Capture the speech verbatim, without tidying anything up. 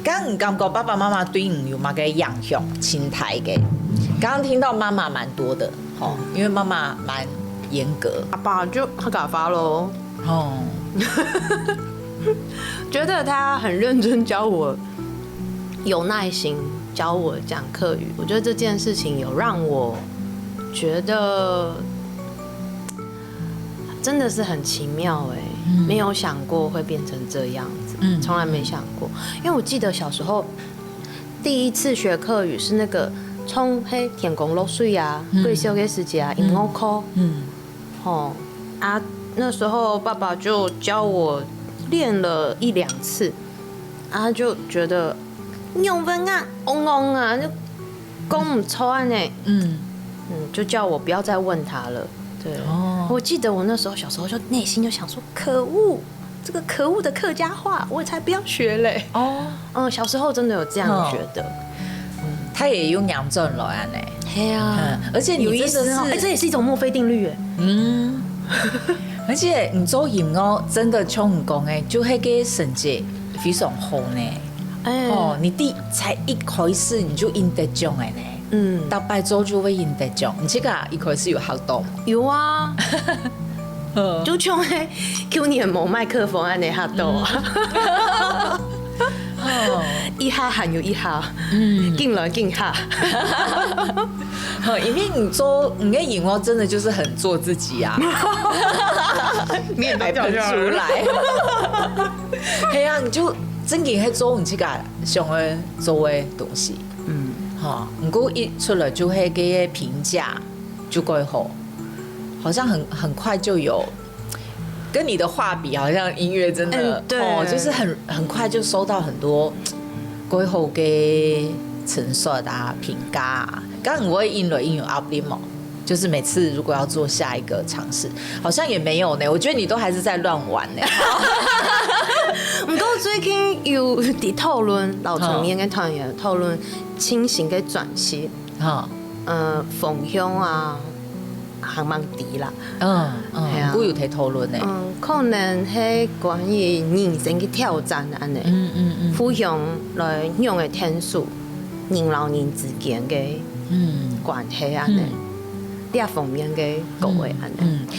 該你感覺爸爸媽媽對你有麼个影響，盡大个？剛剛聽到媽媽蠻多的，吼，因為媽媽蠻嚴格。阿爸就較加法咯。哦，覺得他很認真教我，有耐心教我講客語。我覺得這件事情有讓我覺得真的是很奇妙欸，嗯。沒有想過會變成這樣子，嗯。從來沒想過。因為我記得小時候第一次學客語是那個從，嘿，天公落水啊，嗯。過小个時節啊，嗯。音樂課。嗯。吼，啊，那時候爸爸就教我練了一兩次，啊，就覺得仰般啊，嗡嗡啊，就講毋出來呢。嗯。嗯，就叫我不要再問他了。對。哦。我記得我那時候小時候就內心就想說，可惡，這個可惡的客家話，我才不要學嘞。哦。嗯，小時候真的有這樣覺得。哦。他也有仰轉來啊呢。嘿啊。嗯，而且你真的是，有意思哦。欸，這也是一種墨菲定律耶。嗯。而且你做音樂真的像你講的，就那個成績非常好呢。欸。哦，你第，才一開始你就贏得獎的呢。嗯。逐擺做就會贏得獎，你這個一開始有學到嗎？有啊。嗯。就像那舊年無麥克風恁呢學到啊。嗯。哦。一下還有一下，嗯。緊來緊下。好，因為你做，你的音樂真的就是很做自己啊。你也沒分出來。嘿啊，你就正經係做你自家想要做的東西。嗯。吼，毋過一出來就係該個評價就蓋好，好像很，很快就有，跟你的畫筆好像音樂真的，嗯，對。哦，就是很，很快就收到很多蓋好个陳述啊、評價啊。該你會因為恁樣有壓力無？就是每次如果要做下一個嘗試，好像也沒有呢。我覺得你都還是在亂玩呢。毋過最近有在討論，老成年个團員討論青春个轉型。哈。呃，方向啊，還吂知啦。嗯，嗯，嘿啊。毋過有在討論呢。嗯，可能係關於人生个挑戰恁呢。嗯，嗯，嗯。互相來仰般个天數，人摎人之間个，嗯。關係恁呢。嗯。這方面个各位恁呢。嗯，嗯。